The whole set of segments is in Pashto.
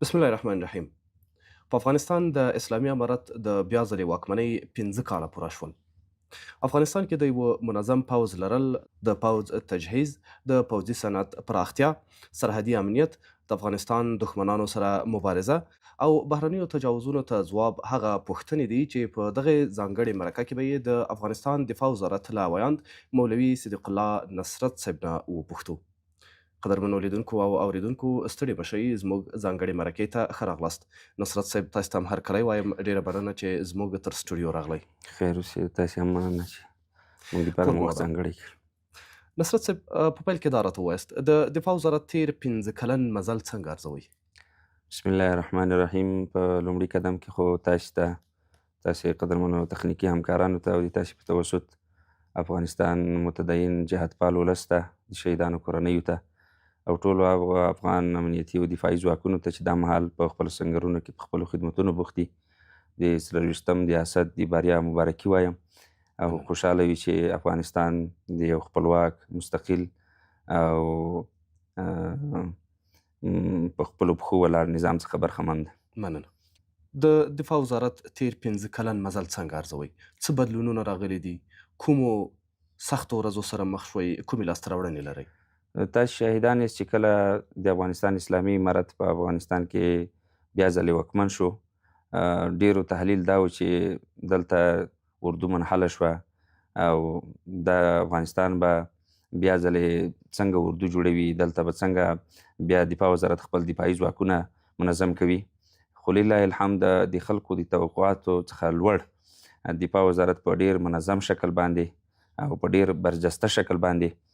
بسم الله الرحمن الرحیم. په افغانستان د اسلامي امارت د بیا ځلې واکمنۍ 5 کاله پوره شول. افغانستان کې د یوه منظم پوځ لرل، د پوځ تجهیز، د پوځي صنعت پراختیا، سرحدي امنیت، د افغانستان دښمنانو سره مبارزه او بهرنیو تجاوزونو ته ځواب هغه پوښتنې دي چې په دغې ځانګړې مرکه کې به یې د افغانستان دفاع وزارت له ویاند مولوي صدیق الله نصرت صاحب نه وپوښتو. قدرمنو لیدونکو او اوریدونکو، ستړي مه شئ، زموږ ځانګړې مرکې ته ښه راغلاست. نصرت صاحب، تاسو ته هم هرکلی وایم، ډېره مننه چې زموږ تر سټوډیو راغلی. خیر اوسې، تاسې هم مننه چې موږ دپاره مو وخت ځانګړی کړ. نصرت صاحب، په پیل کې دا راته ووایاست، د دفاع وزارت تېر 5 کلن مزل څنګه ارزوئ؟ بسم الله الرحمن الرحیم. په لومړي قدم کې خو تاسې ته، تاسې قدرمنو تخنیکي همکارانو ته او د تاسې په توسط افغانستان متدین جهادپال ولس ته، د شهیدانو کورنیو ته او ټولو هغو افغان امنیتي او دفاعي ځواکونو ته چې دا مهال په خپلو سنګرونو کې په خپلو خدمتونو بوخت دي، د 24م د اسد د بریا مبارکي وایم او خوشحاله وي چې افغانستان د یو خپلواک، مستقل او په خپلو پښو ولاړ نظام څخه برخمن ده. مننه. د دفاع وزارت تېر 5 کلن مزل څنګه ارزوئ؟ څه بدلونونه راغلي دي؟ کومو سختو ورځو سره مخ شوئ؟ کومې لاسته راوړنې لرئ؟ تاسو شاهدان یاست چې کله د افغانستان اسلامي امارت په افغانستان کې بیا ځلې واکمن شو، ډېرو تحلیل دا و چې دلته اردو منحله شوه او د افغانستان به بیا ځلې څنګه اردو جوړوي، دلته به څنګه بیا دفاع وزارت خپل دفاعي ځواکونه منظم کوي. خو لله الحمد د خلکو د توقعاتو څخه لوړ دفاع وزارت په ډیر منظم شکل باندې او په ډیر برجسته شکل باندې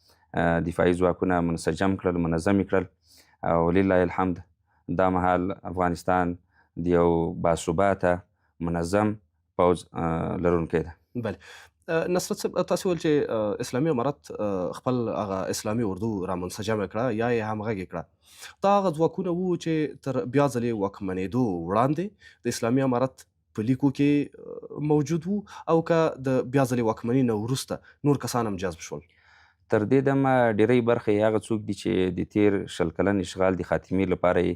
دفاعي ځواکونه منسجم کړل، منظم کړل او لله الحمد دا مهال افغانستان د یو باثباته منظم پوځ لرونکی ده. بله، نصرت صاحب، تاسو ویل چې اسلامي امارت خپل هغه اسلامي اردو را منسجمه کړه یا یې همغږې کړه. دا هغه ځواکونه وو چې تر بیا ځلې واکمنېدو وړاندې د اسلامي امارت په لیکو کې موجود وو او که د بیا ځلې واکمنۍ نه وروسته نور کسان هم جذب شول؟ تر دې دمه ډېری برخه یې هغه څوک دي چې د تېر 20 کلن اشغال د خاتمې لپاره یې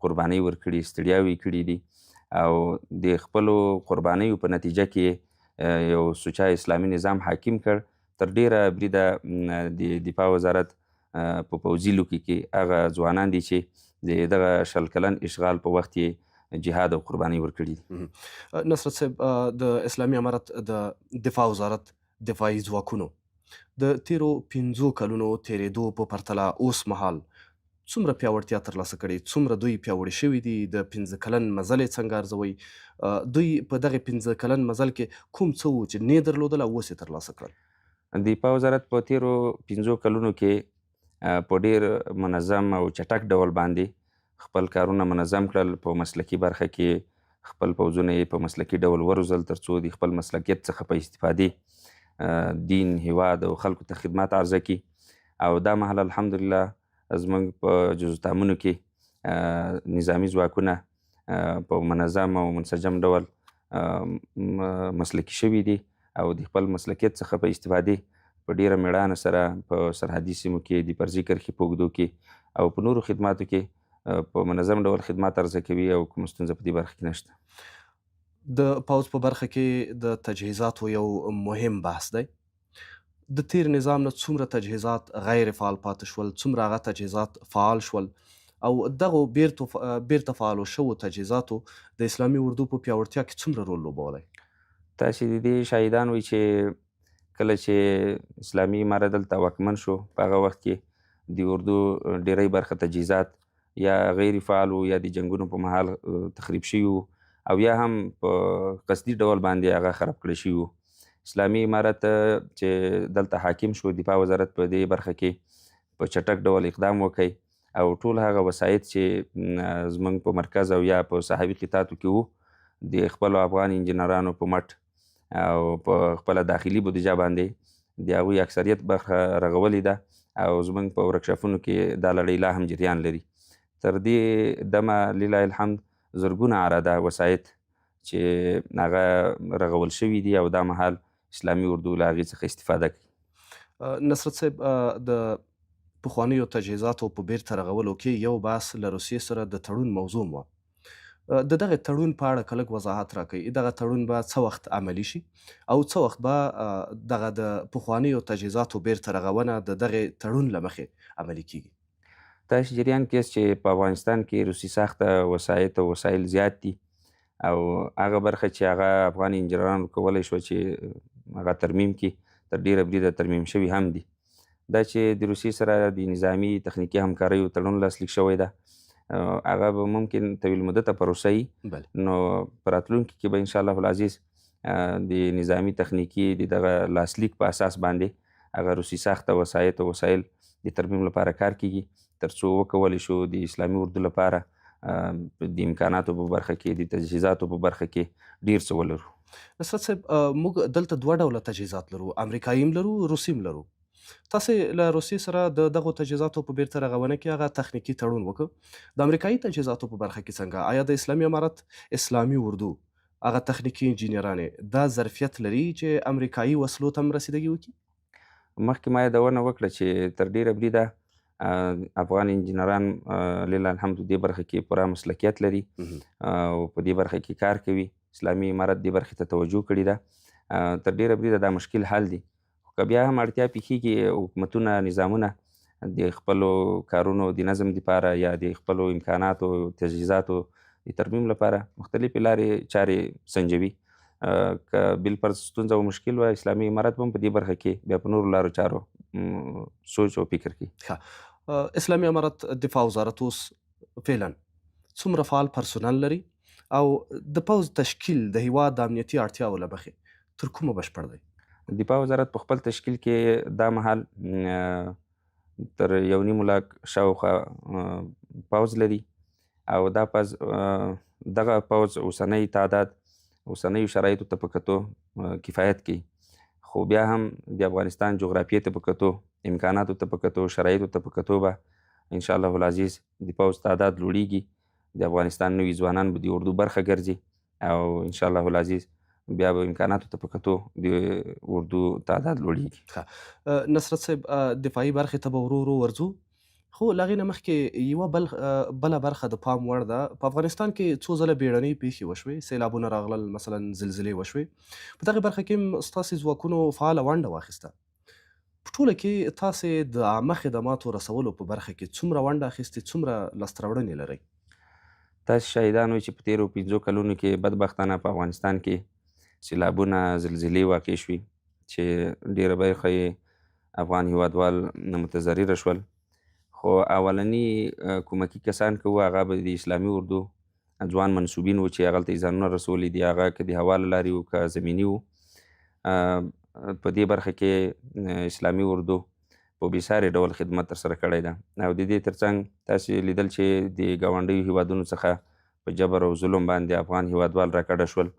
قربانۍ ورکړي، ستړیاوې یې کړي دي او د خپلو قربانیو په نتیجه کې یو سوچه اسلامي نظام حاکم کړ. تر ډېره بریده د دفاع وزارت په پوځي لوکې کې هغه ځوانان دي چې د دغه 20 کلن اشغال په وخت یې جهاد او قربانۍ ورکړي دي. نصرت صاحب، د اسلامي امارت د دفاع وزارت دفاعي ځواکونو د تېرو 5 کلونو تېرېدو په پرتله اوس مهال څومره پیاوړتیا ترلاسه کړې، څومره دوی پیاوړي شوي دي، د 5 کلن مزل یې څنګه ارزوئ، دوی په دغې 5 کلن مزل کې کوم څه وو چې نه درلودل او اوس یې ترلاسه کړل؟ دفاع وزارت په تېرو 5 کلونو کې په ډېر منظم او چټک ډول باندې خپل کارونه منظم کړل. په مسلکي برخه کې خپل پوځونه یې په مسلکي ډول وروزل ترڅو د خپل مسلکیت څخه په استفادې دین، هیواد او خلکو ته خدمات عرضه کړي. او دا مهال الحمدلله زموږ په جزوتامونو کې نظامي ځواکونه په منظم او منسجم ډول مسلکي شوي دي او د خپل مسلکیت څخه په استفادې په ډېره مېړانه سره په سرحدي سیمو کې، د فرضي کرښې په اوږدو کې او په نورو خدماتو کې په منظم ډول خدمات عرضه کوي او کومه ستونزه په دې برخه کې نشته. د پوځ په برخه کې د تجهیزاتو یو مهم بحث دی. د تیر نظام نه څومره تجهیزات غیر فعال پاتې شول، څومره هغه تجهیزات فعال شول او دغو بیرته فعالو شوو تجهیزاتو د اسلامي اردو په پیاوړتیا کې څومره رول لوبولی؟ تاسې د دې شاهدان وئ چې کله چې اسلامي امارت دلته واکمن شو، په هغه وخت کې د اردو ډېری برخه تجهیزات یا غیر فعال وو، یا د جنګونو په مهال تخریب شوي وو او یا هم په قصدي ډول باندې هغه خراب کړی شوي وو. اسلامي امارت چې دلته حاکم شو، دفاع وزارت په دې برخه کې په چټک ډول اقدام وکړ او ټول هغه وسایط چې زموږ په مرکز او یا په ساحوي قطعاتو کې وو، د خپلو افغان انجینرانو په مټ او په خپله داخلي بودیجه باندې د هغوی اکثریت برخه رغولې ده او زموږ په ورکشافونو کې دا لړۍ لا هم جریان لري. تر دې دمه لله الحمد زرګونه عراده وسایط چې هغه رغول شوي دي او دا مهال اسلامي اردو له هغې څخه استفاده کوي. نصرت صاحب، د پخوانیو تجهیزاتو په بیرته رغولو کې یو بحث له روسیې سره د تړون موضوع وه. د دغه تړون په اړه که لږ وضاحت راکړئ، دغه تړون به څه وخت عملي شي او څه وخت به دغه د پخوانیو تجهیزاتو بیرته رغونه د دغې تړون له مخې عملي کیږي؟ تاسو جریان کې یاست چې په افغانستان کې روسي ساخته وسایط او وسایل زیات دي او هغه برخه چې هغه افغان انجینرانو کولی شو چې هغه ترمیم کړي، تر ډیره بریده ترمیم شوي هم دي. دا چې د روسیې سره د نظامي تخنیکي همکاریو تړون لاسلیک شوی ده، هغه به ممکن طویل مدته پروسه وي. نو په راتلونکي کې به ان شاء الله العزیز د نظامي تخنیکي د دغه لاسلیک په اساس باندې هغه روسي ساخته وسایط او وسایل د ترمیم لپاره کار کیږي، ترڅو وکولی شو د اسلامي اردو لپاره د امکاناتو په برخه کې، د تجهیزاتو په برخه کې ډیر څه ولرو. نصرت صاحب، موږ دلته دوه ډوله تجهیزات لرو، امریکایي هم لرو، روسي هم لرو. تاسې له روسیې سره د دغو تجهیزاتو په بیرته رغونه کې هغه تخنیکي تړون وکړ. د امریکایي تجهیزاتو په برخه کې څنګه؟ آیا د اسلامي امارت اسلامي اردو هغه تخنیکي انجینرانې دا ظرفیت لري چې امریکایي وسلو ته هم رسیدګي وکړي؟ مخکې ما یادونه وکړه چې تر ډیره بریده افغان انجینران لله الحمد دې برخه کې پوره مسلکیت لري او په دې برخه کې کار کوي. اسلامي امارت دې برخې ته توجه کړې ده. تر ډیره بریده دا مشکل حل دی، خو که بیا هم اړتیا پیښیږي، حکومتونه نظامونه د خپلو کارونو د نظم دپاره یا د خپلو امکاناتو تجهیزاتو د ترمیم لپاره مختلفې لارې چارې سنجوي. که بالفرض ستونزه او مشکل وه، اسلامي امارت به هم په دې برخه کې بیا په نورو لارو چارو سوچ او فکر کوي. ښه، اسلامي امارت دفاع وزارت اوس فعلا څومره فعال پرسونل لري او د پوځ تشکیل د هیواد د امنیتي اړتیاوو له مخې تر کومه بشپړ دی؟ دفاع وزارت په خپل تشکیل کې دا مهال تر 1.5 لک شاوخوا پوځ لري او دا پوځ دغه پوځ اوسنی تعداد اوسنیو شرایطو ته په کتو کفایت کوي، خو بیا هم د افغانستان جغرافیې ته په کتو، امکاناتو ته په کتو، شرایطو ته په کتو به ان شاء الله العزیز د پوځ تعداد لوړیږي. د افغانستان نوي ځوانان به د اردو برخه ګرځي او ان شاء الله العزیز بیا به امکاناتو ته په کتو د اردو تعداد لوړیږي. ښه، نصرت صاحب، دفاعي برخې ته به ورو ورو ورځو، خو له هغې نه مخکې یوه بله برخه د پام وړ ده. په افغانستان کې څو ځله بیړنۍ پیښې وشوې، سیلابونه راغلل، مثلا زلزلې وشوې. په دغې برخه کې هم ستاسې ځواکونو فعاله ونډه واخیسته. په ټوله کې تاسې د عامه خدماتو رسولو په برخه کې څومره ونډه اخیستې، څومره لاسته راوړنې لرئ؟ تاسې شاهدان وئ چې په تېرو 5 کلونو کې بدبختانه په افغانستان کې سیلابونه، زلزلې واقع شوې چې ډېره برخه یې افغان هیوادوال متضرره شول. خو اولني کومکي کسان که وو، هغه به د اسلامي اردو ځوان منسوبین وو چې هغلته یې ځانونه رسولي دي، هغه که د هوا له لارې وو که زمیني وو. په دې برخه کې اسلامي اردو په بې ساري ډول خدمت ترسره کړی ده. او د دې ترڅنګ تاسې لیدل چې د ګاونډیو هیوادونو څخه په جبر او ظلم باندې افغان هیوادوال راکډه شول.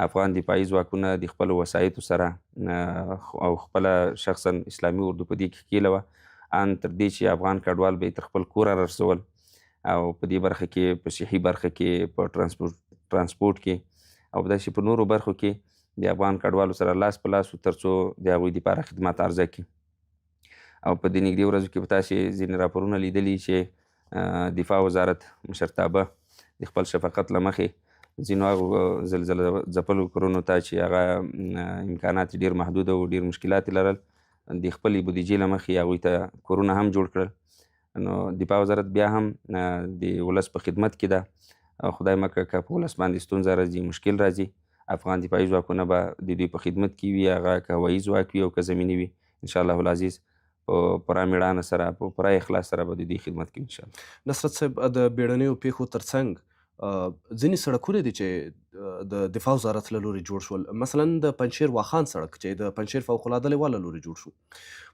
افغان دفاعي ځواکونه د خپلو وسایطو سره او خپله شخصا اسلامي اردو په دې کې ښکېله وه، ان تر دې چې افغان کډوال به یې تر خپل کوره رسول. او په دې برخه کې، په صحي برخه کې، په ترانسپورت کې او داسې په نورو برخو کې د افغان کډوالو سره لاس په لاس وو ترڅو د هغوی دپاره خدمات عرضه کړي. او په دې نږدې ورځو کې به تاسې ځینې راپورونه لیدلي چې دفاع وزارت مشرتابه د خپل شفقت له مخې ځینو هغو زلزله ځپلو کورونو ته چې هغه امکانات یې ډېر محدود او ډېر مشکلات یې لرل، د خپلې بودیجې له مخې هغوی ته کورونه هم جوړ کړل. نو دفاع وزارت بیا هم د ولس په خدمت کې ده. خدای مه کړه که په ولس باندې ستونزه راځي، مشکل راځي، افغان دفاعي ځواکونه به د دوی په خدمت کې وي، هغه که هوایي ځواک وي او که زمیني وي. ان شاء الله العزیز په پوره مېړانه سره، په پوره اخلاص سره به د دوی خدمت کوي ان شاء الله. نصرت صاحب، د بیړنیو پیښو ترڅنګ ځینې سړکونه دي چې د دفاع وزارت له لوري جوړ شول، مثلا د پنجشیر واخان سړک چې د پنجشیر فوق العاده لوا له لوري جوړ شو.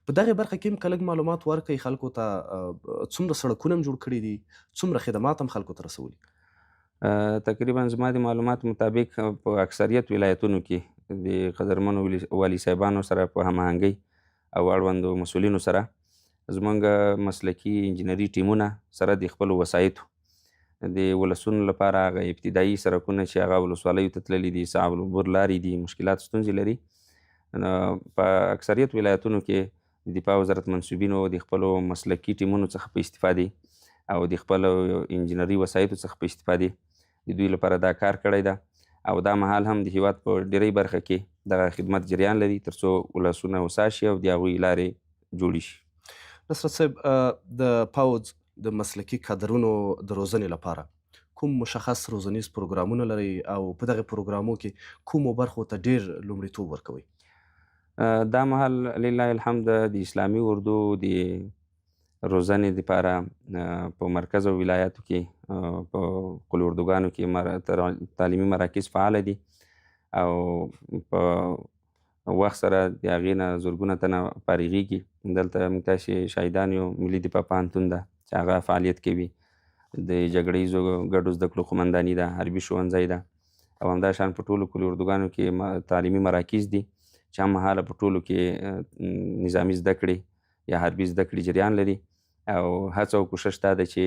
په دغې برخه کې هم که لږ معلومات ورکړئ خلکو ته، څومره سړکونه هم جوړ کړي دي، څومره خدمات هم خلکو ته رسولي؟ تقریبا زما د معلوماتو مطابق په اکثریت ولایتونو کې د قدرمنو والي صاحبانو سره په هماهنګۍ او اړوندو مسؤلینو سره زمونږ مسلکي انجینري ټیمونه سره د خپلو وسایطو د ولسونو لپاره هغه ابتدایي سرکونه چې هغه ولسوالیو ته تللي دي، صعب العبور لارې دي، مشکلات ستونزې لري، نو په اکثریت ولایتونو کې د دفاع وزارت منسوبینو د خپلو مسلکي ټیمونو څخه په استفادې او د خپلو انجینري وسایطو څخه په استفادې د دوی لپاره دا کار کړی ده او دا مهال هم د هیواد په ډیری برخه کې دغه خدمت جریان لري، ترڅو ولسونه هوسا شي او د هغوی لارې جوړې شي. نصرت صاحب، د پوځ د مسلکي کادرونو د روزنې لپاره کوم مشخص روزنیز پروګرامونه لرئ او په دغه پروګرامو کې کومو برخو ته ډیر لومړیتوب ورکوئ؟ دا مهال لله الحمد د اسلامي اردو د روزنې لپاره په مرکز او ولایاتو کې په قول اردوګانو کې تعلیمي مراکز فعال دي او په وخت سره د هغې نه زرګونه تنه فارغېږي. دلته موږ تاسې شاهدان یو، ملي دفاع پوهنتون ده چې هغه فعالیت کوي، د جګړه ییزو ګډو زده کړو قومنداني ده، حربي ښوونځی ده او همداشان په ټولو کلي اردوګانو کې تعلیمي مراکز دي چې هم مهاله په ټولو کې نظامي زده کړې یا حربي زده کړې جریان لري. او هڅه او کوشش دا ده چې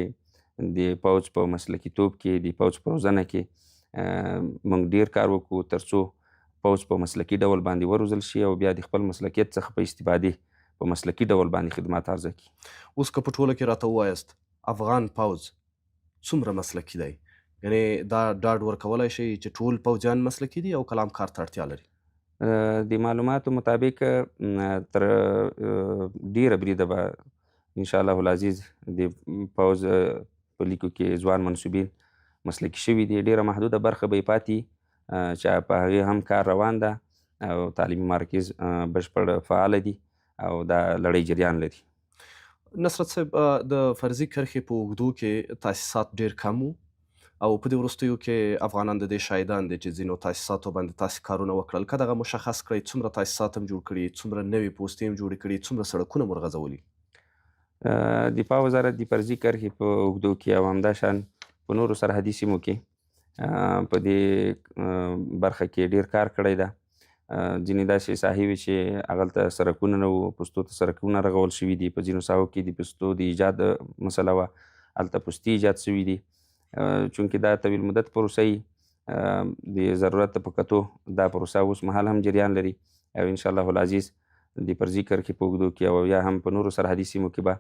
د پوځ په مسلکي توب کې، د پوځ په روزنه کې موږ ډیر کار وکړو، ترڅو پوځ په مسلکي ډول باندې وروزل شي او بیا د خپل مسلکیت څخه په استفادې په مسلکي ډول باندې خدمات عرضه کړي. اوس که په ټوله کې راته ووایاست افغان پوځ څومره مسلکي دی، یعنې دا ډاډ ورکولای شئ چې ټول پوځیان مسلکي دي او کلام کار ته اړتیا لري؟ د معلوماتو مطابق تر ډیره بریده به ان شاء الله العزیز د پوځ په لیکو کې ځوان منسوبین مسلکي شوي دي. ډیره محدوده برخه به یې پاتې چې په هغې هم کار روان ده او تعلیمي مرکز بشپړ فعال دي او دا لړۍ جریان لري. نصرت صاحب، د فرضي کرښې په اوږدو کې تاسیسات ډیر کم وو او په دې وروستیو کې افغانان د دې شاهدان دي چې ځینو تاسیساتو باندې تاسې کارونه وکړل. که دغه مشخص کړئ، څومره تاسیسات هم جوړ کړي، څومره نوې پوستې هم جوړې کړي، څومره سړکونه مو رغځولي؟ دفاع وزارت د فرضي کرښې په اوږدو کې او همداشان په نورو سرحدي سیمو کې په دې برخه کې ډیر کار کړی ده. ځینې داسې ساحې وې چې هغلته سرکونه نه وو، پوستو ته سرکونه رغول شوي دي. په ځینو ساحو کې د پوستو د ایجاد مسله وه، هلته پوستې ایجاد شوي دي. چونکې دا طویل مدت پروسه وي، د ضرورت په کتو دا پروسه اوس مهال هم جریان لري او ان شاء الله العزیز د فرضي کرښې په اوږدو کې او یا هم په نورو سرحدي سیمو کې به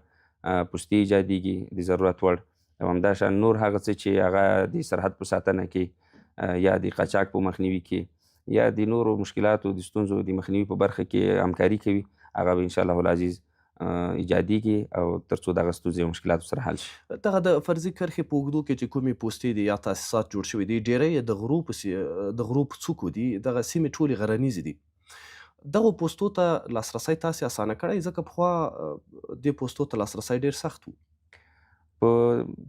پوستې ایجادېږي د ضرورت وړ، او همداشان نور هغه څه چې هغه د سرحد په ساتنه کې یا د قاچاق په مخنیوي کې یا د نورو مشکلاتو د ستونزو د مخنیوي په برخه کې همکاري کوي، هغه به ان شاء الله العزیز ایجادېږي او ترڅو دغه ستونزې او مشکلات سره حل شي. دغه د فرضي کرښې په اوږدو کې چې کومې پوستې دي یا تاسیسات جوړ شوي دي، ډېری یې د غرو په څوکو دي، دغه سیمې ټولې غرنیزې دي. دغو پوستو ته لاسرسی تاسې اسانه کړی؟ ځکه پخوا دې پوستو ته لاسرسی ډېر سخت و. په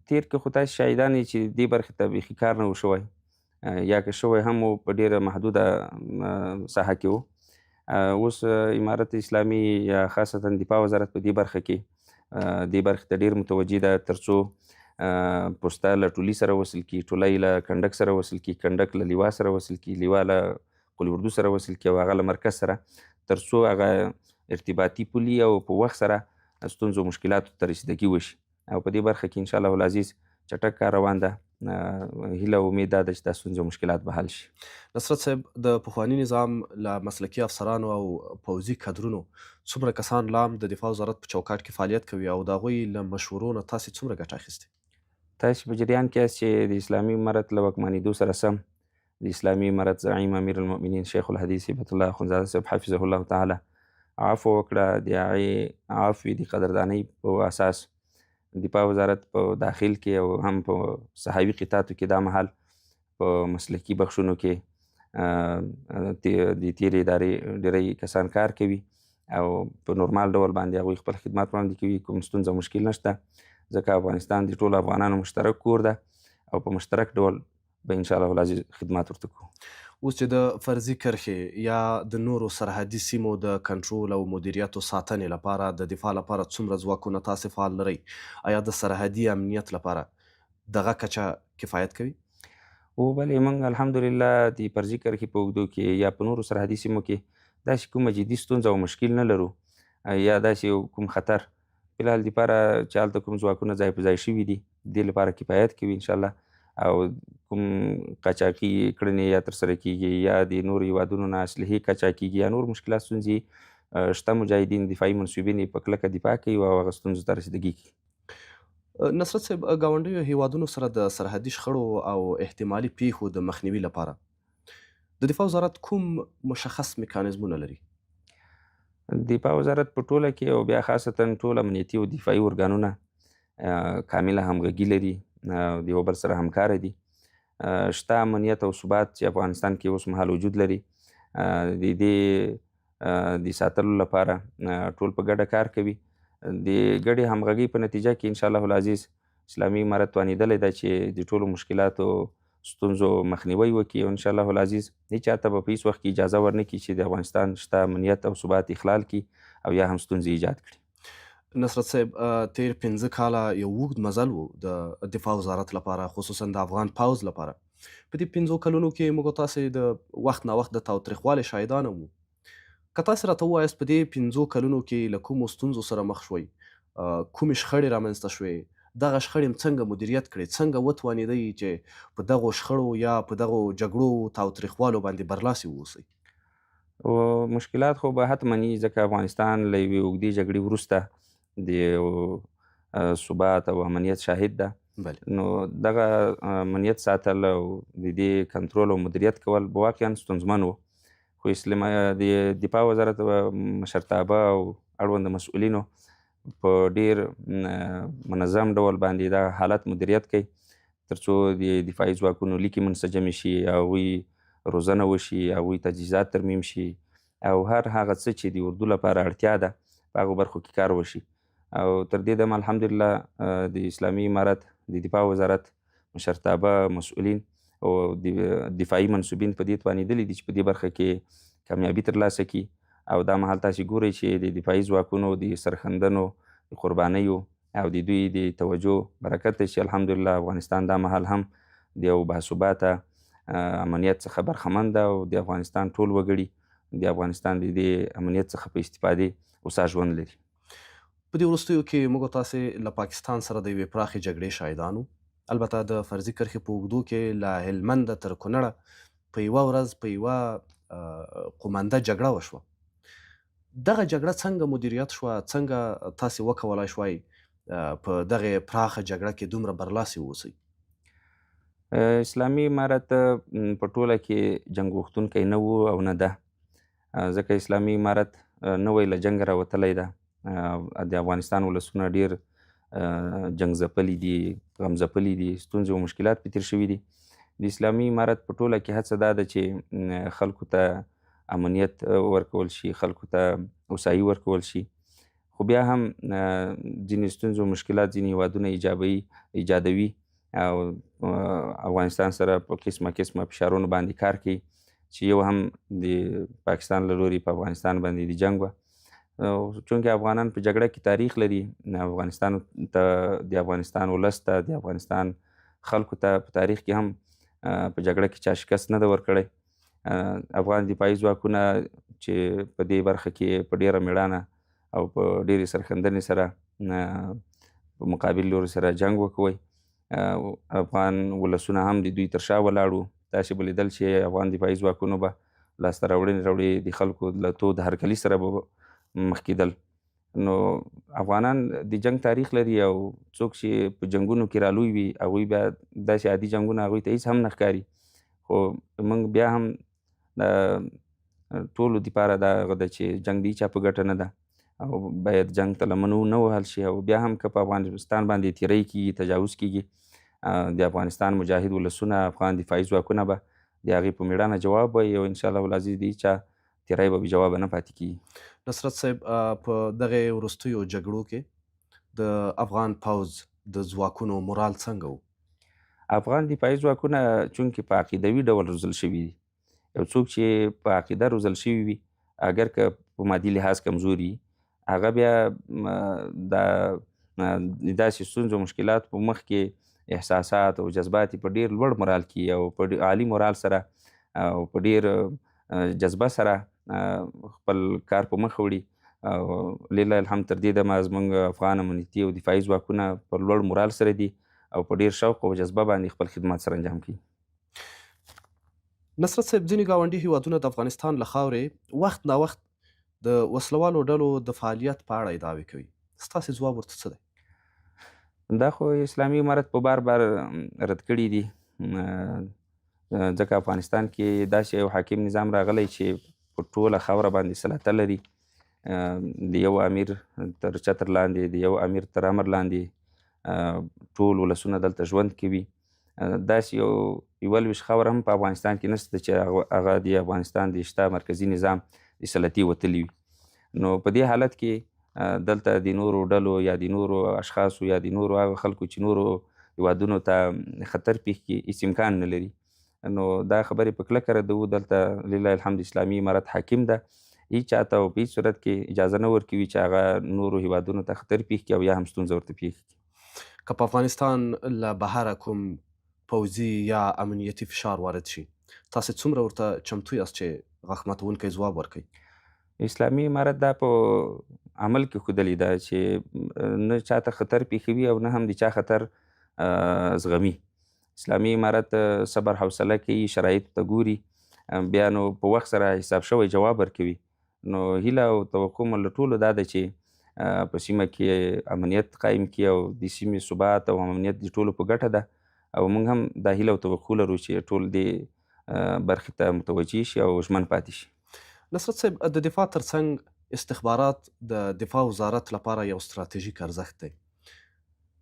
تېر کې خو تاسې شاهدان یئ چې دې برخې ته بیخي کار نه و شوی، یا که شوی هم و په ډېره محدوده ساحه کې و. اوس امارت اسلامي یا خاصتا دفاع وزارت په دې برخه کې دې برخې ته ډېر متوجه ده، ترڅو پوسته له ټولي سره وصل کړي، ټولی له کنډک سره وصل کړي، کنډک له لوا سره وصل کړي، لوا له قول اردو سره وصل کړي او هغه له مرکز سره، ترڅو هغه ارتباطي پولي او په وخت سره ستونزو مشکلاتو ته رسیدګي وشي. او په دې برخه کې ان شاء الله العزیز چټک کار روان ده. هیله او امید دا ده چې دا ستونزې او مشکلات به حل شي. نصرت صاحب، د پخواني نظام له مسلکي افسرانو او پوځي کدرونو څومره کسان لا هم د دفاع وزارت په چوکاټ کې فعالیت کوي او د هغوی له مشورو نه تاسې څومره ګټه اخیستې؟ تاسې په جریان کې یاست چې د اسلامي امارت له واکمنېدو سره سم د اسلامي امارت زعیم امیر المؤمنین شیخ الحدیث هبت الله اخندزاده صاحب حفظه الله تعالی عفو وکړه. د هغې عفوې د قدردانۍ په اساس دفاع وزارت په داخل کې او هم په ساحوي قطعاتو کې دا مهال په مسلکي بخشونو کې د تېرې ادارې ډېری کسان کار کوي او په نورمال ډول باندې هغوی خپل خدمات وړاندې کوي. کوم ستونزه مشکل نشته، ځکه افغانستان د ټولو افغانانو مشترک کور ده او په مشترک ډول به ان شاء الله العزیز خدمات ورته کوو. اوس چې د فرضي کرښې یا د نورو سرحدي سیمو د کنټرول او مدیریت او ساتنې لپاره د دفاع لپاره څومره ځواکونه تاسې فعال لرئ، ایا د سرحدي امنیت لپاره دغه کچه کفایت کوي؟ او بلې، موږ الحمدلله د فرضي کرښې په اوږدو کې یا په نورو سرحدي سیمو کې داسې کومه جدي ستونزه او مشکل نه لرو یا داسې کوم خطر فلحال دپاره چې هلته کوم ځواکونه ځای په ځای شوي دي دې لپاره کفایت کوي انشاءالله. او کوم قاچاقي کړنې یا ترسره کیږي یا د نورو هیوادونو نه اسلحې قاچاق کیږي یا نور مشکلات ستونزې شته، مجاهدین دفاعي منسوبین یې په کلکه دفاع کوي او هغه ستونزو ته رسیدګي کوي. نصرت صاحب، ګاونډیو هیوادونو سره د سرحدي شخړو او احتمالي پیښو د مخنیوي لپاره د دفاع وزارت کوم مشخص میکانیزمونه لري؟ دفاع وزارت په ټوله کې او بیا خاصتا ټول امنیتي او دفاعي ارګانونه کامله همغږي لري، د یو بل سره همکاره دي. شته امنیت او ثبات چې افغانستان کې اوس مهال وجود لري، د دې د ساتلو لپاره ټول په ګډه کار کوي. د ګډې همغږۍ په نتیجه کې ان شاء الله العزیز اسلامي امارت توانېدلی ده چې د ټولو مشکلاتو ستونزو مخنیوی وکړي، او ان شاء الله العزیز هیچا ته به په هیڅ وخت کې اجازه ورنه کړي چې د افغانستان شته امنیت او ثبات اخلال کړي او یا هم ستونزې ایجاد کړي. نصرت صاحب، تیر 5 کاله یو اوږد مزل و د دفاع وزارت لپاره، خصوصا د افغان پوځ لپاره. په دې 5 کلونو کې موږ تاسې د وخت نا وخت د تاوتریخوالي شاهدان هم وو. که تاسې راته ووایاست په دې 5 کلونو کې له کومو ستونزو سره مخ شوئ، کومې شخړې رامنځته شوې، دغه شخړې هم څنګه مدیریت کړې، څنګه وتوانېدئ چې په دغو شخړو یا په دغو جګړو تاوتریخوالو باندې برلاسي واوسئ؟ او مشکلات خو به حتما وي، ځکه افغانستان له یوې اوږدې جګړې وروسته د یو ثبات او امنیت شاهد ده. نو دغه امنیت ساتل او د دې کنترول او مدیریت کول به واقعا ستونزمن و. خو د دفاع وزارت مشرتابه او اړوند مسؤلینو په ډیر منظم ډول باندې دا حالت مدیریت کوي، ترڅو د دفاعي ځواکونو لیکې منسجمې شي، هغوی روزنه وشي، هغوی تجهیزات ترمیم شي، او هر هغه څه چې د اردو لپاره اړتیا ده په هغو برخو کې کار وشي. او تر دې دمه الحمدلله د اسلامي امارت د دفاع وزارت مشرتابه مسؤلین او دفاعي منسوبین په دې توانېدلي دي چې په دې برخه کې کامیابي ترلاسه کړي. او دا مهال تاسې ګورئ چې د دفاعي ځواکونو د سرښندنو، د قربانیو او د دوی د توجه برکت دی چې الحمدلله افغانستان دا مهال هم د یو باثباته امنیت څخه برخمن ده، او د افغانستان ټول وګړي د افغانستان د دې امنیت څخه په استفادې هوسا ژوند لري. په دې وروستیو کې موږ تاسې له پاکستان سره د یوې پراخې جګړې شاهدان وو. البته د فرضي کرښې په اوږدو کې له هلمنده تر کونړه په یوه ورځ په یوه قومنده جګړه وشوه. دغه جګړه څنګه مدیریت شوه؟ څنګه تاسې وکولای شوای په دغې پراخه جګړه کې دومره برلاسي واوسئ؟ اسلامي امارت په ټوله کې جنګ غوښتونکی نه و او نه ده، ځکه اسلامي امارت نوی له جنګه راوتلی ده. د افغانستان ولسونه ډېر جنګ ځپلي دي، غم ځپلي دي، ستونزې او مشکلات پرې تېر شوي دي. د اسلامي امارت په ټوله کې هڅه دا ده چې خلکو ته امنیت ورکول شي، خلکو ته هوسايي ورکول شي. خو بیا هم ځینې ستونزې او مشکلات ځینې هېوادونه ایجادوي او افغانستان سره په قسمه قسمه فشارونو باندې کار کوي چې یو هم د پاکستان له لوري په افغانستان باندې د جنګ وه. چونکه افغانان په جګړه کې تاریخ لري، افغانستان ته، د افغانستان ولس ته، د افغانستان خلکو ته په تاریخ کې هم په جګړه کې چا شکست نه ده ورکړی. افغان دفاعي ځواکونه چې په دې برخه کې په ډېره مېړانه او په ډېرې سرښندنې سره په مقابل لوري سره جنګ وکوي، افغان ولسونه هم د دوی تر شا ولاړ وو. تاسې به لیدل چې افغان دفاعي ځواکونو به لاسته راوړنې راوړي، د خلکو له تود هرکلي سره به مخ کېدل. نو افغانان د جنګ تاریخ لري او څوک چې په جنګونو کې رالوی وي هغوی بیا داسې عادي جنګونه هغوی ته هېڅ هم نه ښکاري. خو موږ بیا هم د ټولو دپاره دا هغه ده چې جنګ د هېچا په ګټه نه ده او باید جنګ ته لمن نه وهل شي. او بیا هم که په افغانستان باندې تیری کېږي، تجاوز کېږي، د افغانستان مجاهد ولسونه، افغان دفاعي ځواکونه به د هغې په مېړانه جواب وایي او انشاءالله العزیز د هېچا تیری به بې جوابه نه پاتې کېږي. نصرت صاحب، په دغې وروستیو جګړو کې د افغان پوځ د ځواکونو مورال څنګه و؟ افغان دفاعي ځواکونه چونکې په عقیدوي ډول روزل شوي دي، یو څوک چې په عقیده روزل شوي وي اګر که په مادي لحاظ کمزوري، هغه بیا د داسې ستونزو مشکلات په مخ کې احساسات او جذبات په ډېر لوړ مورال کې او په عالي مورال سره او په ډېر جذبه سره خپل کار په مخ وړي. او لله الحمد تر دې دمه زموږ افغان امنیتي او دفاعي ځواکونه پر لوړ مورال سره دي او په ډېر شوق او جذبه باندې خپل خدمات سره انجام کوي. نصرت صاحب، ځینې ګاونډي هیوادونه د افغانستان له خاورې وخت ناوخت د وسلوالو ډلو د فعالیت په اړه ادعاوې کوي، ستاسې ځواب ورته څه دی؟ دا خو اسلامي امارت په بار بار رد کړي دي، ځکه افغانستان کې داسې یو حاکم نظام راغلی چې په ټوله خاوره باندې سلطه لري، د یو امیر تر چتر لاندې، د یو امیر تر امر لاندې ټول ولسونه دلته ژوند کوي. داسې یو یوه لوېشت خاوره هم په افغانستان کې نشته چې هغه د افغانستان د شته مرکزي نظام د سلطې وتلي وي. نو په دې حالت کې دلته د نورو ډلو یا د نورو اشخاصو یا د نورو هغه خلکو چې نورو هیوادونو ته خطر پېښ کړي هیڅ امکان نه لري. نو دا خبرې په کلکه ردوو. دلته لله الحمد اسلامي امارت حاکم ده، هیچا ته او په هیڅ صورت کې اجازه نه ورکوي چې هغه نورو هیوادونو ته خطر پېښ کړي او یا هم ستونزه ورته پېښ کړي. که په افغانستان له بهره کوم پوځي یا امنیتي فشار وارد شي، تاسې څومره ورته چمتو یاست چې غاښ ماتوونکی ځواب ورکړئ؟ اسلامي امارت دا په عمل کې ښودلې ده چې نه چاته خطر پېښوي او نه هم د چا خطر زغمي. اسلامي امارت صبر حوصله کوي، شرایطو ته ګوري، بیا نو په وخت سره حساب شوی جواب ورکوي. نو هیله او توقع مو له ټولو دا ده چې په سیمه کې امنیت قایم کړي او د سیمې ثبات او امنیت د ټولو په ګټه ده، او موږ هم دا هیله او توقع لرو چې ټول دې برخې ته متوجه شي او ژمن پاتې شي. نصرت صاحب، د دفاع ترڅنګ استخبارات د دفاع وزارت لپاره یو ستراتیژیک ارزښت دی.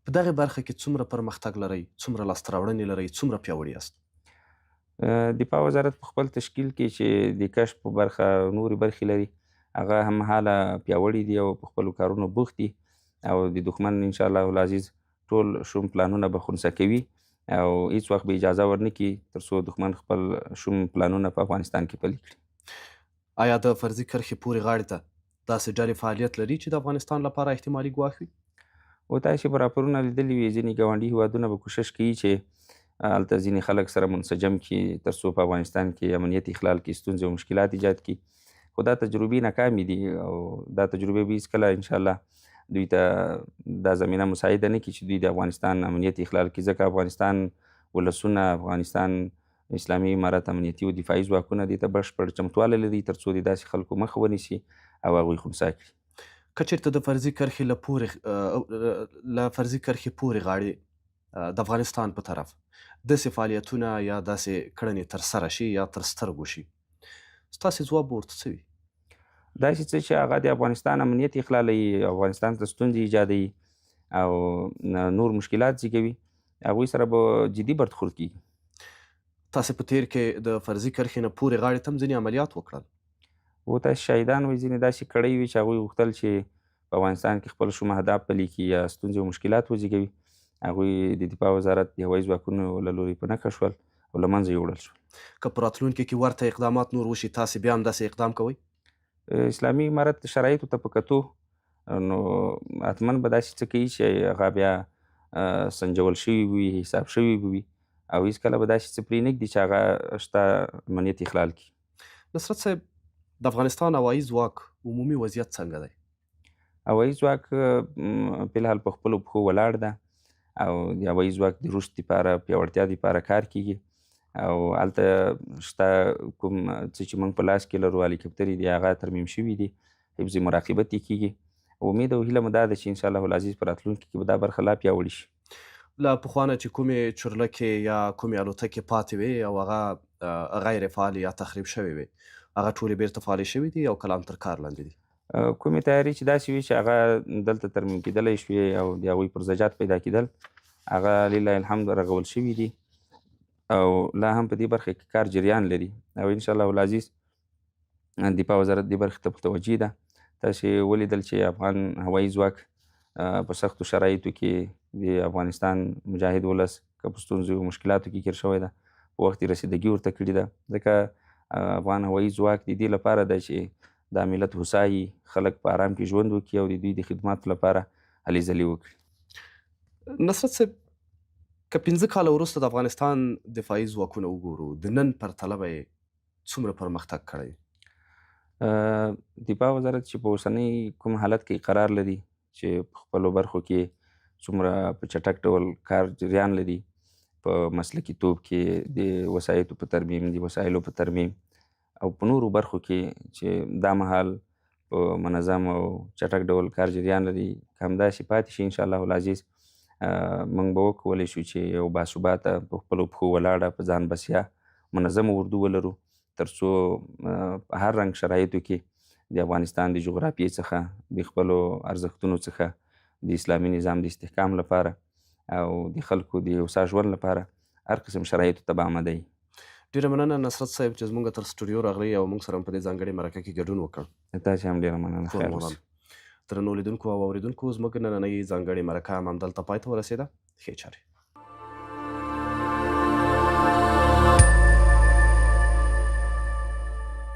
په دغې برخه کې څومره پرمختګ لرئ، څومره لاسته راوړنې لرئ، څومره پیاوړي یاست؟ دفاع وزارت په خپل تشکیل کې چې د کشف په برخه نورې برخې لري هغه هم حاله پیاوړي دي او په خپلو کارونو بوخت دي، او د دښمن انشاءالله العزیز ټول شوم پلانونه به خنثی کوي او هیڅ وخت به اجازه ورنه کړي تر څو دښمن خپل شوم پلانونه په افغانستان کې پلي کړي. آیا د فرضي کرښې پورې غاړې ته داسې ډلې فعالیت لري چې د افغانستان لپاره احتمالي ګواښ وي؟ او تاسې به راپورونه لیدلي وي، ځینې ګاونډي هیوادونه به کوشش کوي چې هلته ځینې خلک سره منسجم کړي تر څو په افغانستان کې امنیت اخلال کړي، ستونزې او مشکلات ایجاد کړي، خو دا تجربې ناکامې دي او دا تجربې به هیڅکله انشاءالله دوی ته دا زمینه مساعده نه کړي چې دوی د افغانستان امنیت اخلال کړي، ځکه افغانستان ولسونه، افغانستان اسلامي امارت امنیتي او دفاعي ځواکونه دې ته بشپړ چمتوالی لري تر څو د داسې خلکو مخه ونیسي او هغوی خنثی کړي. که چېرته د فرضي کرښې له پورې له فرضي کرښې پورې غاړې د افغانستان په طرف داسې فعالیتونه یا داسې کړنې ترسره شي یا تر سترګو شي، ستاسې ځواب به ورته څه وي؟ داسې څه چې هغه د افغانستان امنیت اخلالوي، افغانستان ته ستونزې ایجادوي او نور مشکلات زیږوي، هغوی سره به جدي برخورد کېږي. تاسې په تېر کې د فرضي کرښې نه پورې غاړې ته هم ځینې عملیات وکړل. و تاسې شاهدان وئ، ځینې داسې کړۍ وي چې هغوی غوښتل چې په افغانستان کې خپل شوم اهداف پلي کړي یا ستونزې او مشکلات وزیږوي، هغوی د دفاع وزارت د هوایي ځواکونو له لوري په نښه شول او له منځه یوړل شول. که په راتلونکي کې ورته اقدامات نور وشي، تاسې بیا هم داسې اقدام کوئ؟ اسلامي امارت شرایطو ته په کتو نو حتما به داسې څه کوي چې هغه بیا سنجول شوي وي، حساب شوي وي، او هیڅکله به داسې څه پرې نه ږدي چې هغه شته امنیت اخلال کړي. نصرت صاحب، د افغانستان هوایي ځواک عمومي وضعیت څنګه دی؟ هوایي ځواک فلحال په خپلو پښو ولاړ ده او د هوایي ځواک د رشد لپاره، پیاوړتیا لپاره کار کیږي، او هلته شته کوم څه چې موږ په لاس کې لرو هلیکوپترې دي، هغه ترمیم شوي دي، حفظ مراقبت یې کیږي. امید او هیله مو دا ده چې انشاءالله العزیز په راتلونکي کې به دا برخه لا پیاوړې شي. له پخوا نه چې کومې چورلکې یا کومې الوتکې پاتې وې او هغه غیر فعالې یا تخریب شوې وې، هغه ټولې بیرته فعالې شوې دي او کلام تر کار لاندې دي؟ کومې تیارې چې داسې وي چې هغه دلته ترمیم کېدلی شوې او د هغوی پرزجات پیدا کېدل، هغه لله الحمد رغول شوي دي او لا هم په دې برخه کې کار جریان لري، او انشاءالله العزیز دفاع وزارت دې برخې ته متوجه ده. تاسې ولیدل چې افغان هوایي ځواک په سختو شرایطو کې د افغانستان مجاهد ولس که په ستونزو او مشکلاتو کې ګیر شوی ده، په وخت یې رسیدګي ورته کړې ده، ځکه افغان هوایي ځواک د دې لپاره ده چې دا ملت هوسایي، خلک په آرام کې ژوند وکړي او د دوی د خدماتو لپاره هلې ځلې وکړي. نصرت صاحب، که 5 کاله وروسته د افغانستان دفاعي ځواکونه وګورو، د نن پرتله به یې څومره پرمختګ کړی؟ دفاع وزارت چې په اوسنۍ کوم حالت کې قرار لري، چې په خپلو برخو کې څومره په چټک ډول کار جریان لري، په مسلکي توب کې د وسایطو په ترمیم، د وسایلو په ترمیم او په نورو برخو کې چې دا مهال په منظم او چټک ډول کار جریان لري، که همداسې پاتې شي انشاءالله العزیز موږ به وکولی شو چې یو باثباته، په خپلو پښو ولاړه، په ځان بسیا، منظمه اردو ولرو، ترڅو په هر رنګ شرایطو کې د افغانستان د جغرافیې څخه، د خپلو ارزښتونو څخه، د اسلامي نظام د استحکام لپاره او د خلکو د هوسا ژوند لپاره هر قسم شرایطو ته به آماده وي. ډېره مننه نصرت صاحب چې زموږ تر سټوډیو راغلی او موږ سره په دې ځانګړې مرکه کې ګډون وکړ. تاسو هم ډېره مننه. خیر اوسئ. درنو لیدونکو او اورېدونکو، زموږ نننۍ ځانګړې مرکه هم همدلته پای ته ورسېده. ښې چارې.